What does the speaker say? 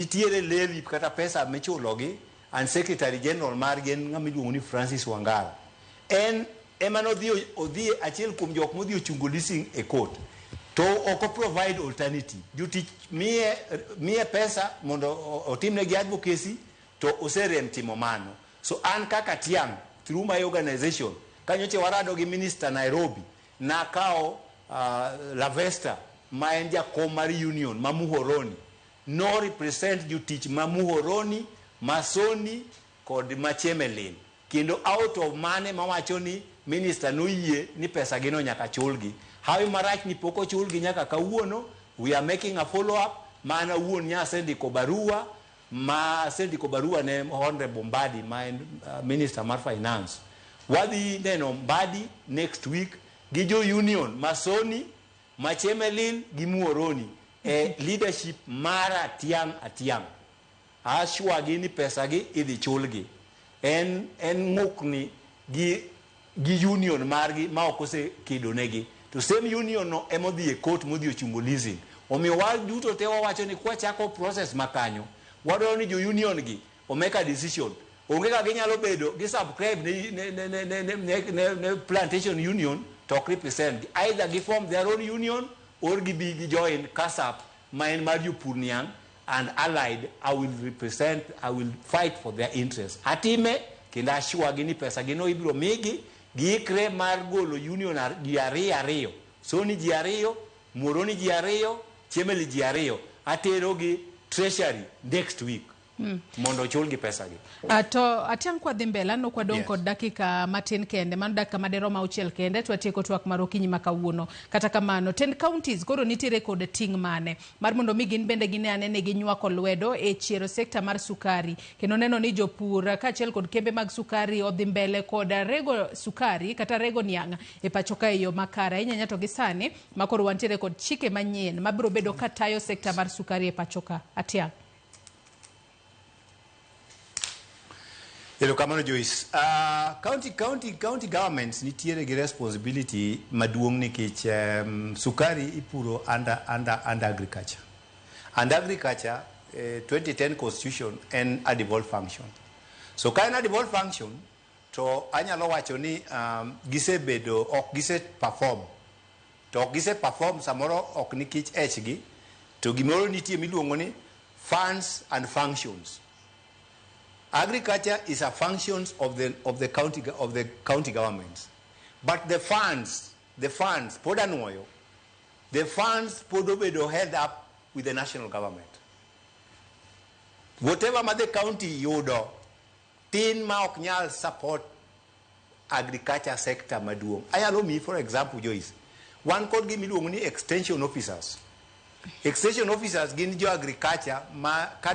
Nitiere levy kata pesa michulogi and Secretary General margi en ng'ama iluongo ni Francis Wangara. En ema nodhi odhi achiel kuom jok modhi ochungo leasing e court. To ok o provide alternative. Jotich miye pesa mondo otimnegi advocacy to oserem timo mano. So an kaka Tiang' through my organization kanyocha warado gi minister Nairobi nakawo Lavesta ma en jakom mar union ma Muhoroni no represent jotich ma Muhoroni, Masoni kod ma Chemelil. Kendo out of mane mawacho ni minister noyie ni pesa gino nyaka chulgi. Hawi marach ni pok ochulgi nyaka kawuono. We are making a follow up. Ma an awuon nya asendiko barua ma asendiko barua ne Honorable Mbadi ma en minister mar finance. Wadhi neno Mbadi next week gi jo union Masoni, Machemelil gi Muhoroni e leadership mara Atiang' Atiang'. Assure gi ni pesa gi idhi chulgi. En ng'ukni gi union margi ma ok osekedo negi. To same union no emodhi e court modhi ochungo leasing. Omiyo waduto te wawacho ni kwachako process makanyo, wadwaro ni jo union gi o make a decision. Onge kaka ginyalo bedo gi subscribe ne plantation union to ok represent gi. Either gi form their own union or gibi gi join KASAP ma en mar jopur niang' and allied. I will represent, I will fight for their interests. Atime kendo assure gi ni pesa gino ibiro migi giikre mar golo union ji ariyo ariyo. Soni ji ariyo, Muhoroni ji ariyo, Chemelil ji ariyo. Atero gi treasury next week mondo ochulgi pesa gi. To Atiang' kwadhi mbele aneno kwadong' kod dakika matin kende, mano dakika maderom auchiel kende to watieko twak mar okinyi ma kawuono. Kata kamano, tend counties koro nitiere kod ting' mane mar mondo mi gin bende gine ane ni ginywako lwedo e chiero sekta mar sukari kendo neno ni jopur kaachiel kod kembe mag sukari odhi mbele kod rego sukari kata rego niang' e pacho ka e yo makare. Ahinya ahinya to gi sani ma koro wantiere kod chike manyien mabiro bedo katayo sekta mar sukari e pacho ka. Atiang'. Erokamano Joyce. County governments nitiere gi responsibility maduong' nikech sukari ipuro under agriculture. And agriculture, 2010 constitution en a devolved function. So ka en a devolved function, to anyalo wacho ni gisebedo, ok gise perform. To ok gise perform samoro ok nikech echgi, to gimoro nitie miluongo ni funds and functions. Agriculture is a functions of the county governments. But the funds, pod anuoyo, the funds pod obedo held up with the national government. Whatever ma the county yudo, tin ma ok nyal support agriculture sector maduong'. Anyalo miyi for example, Joyce, wan kod gima iluongo ni extension officers. Extension officers gin jo agriculture ma ka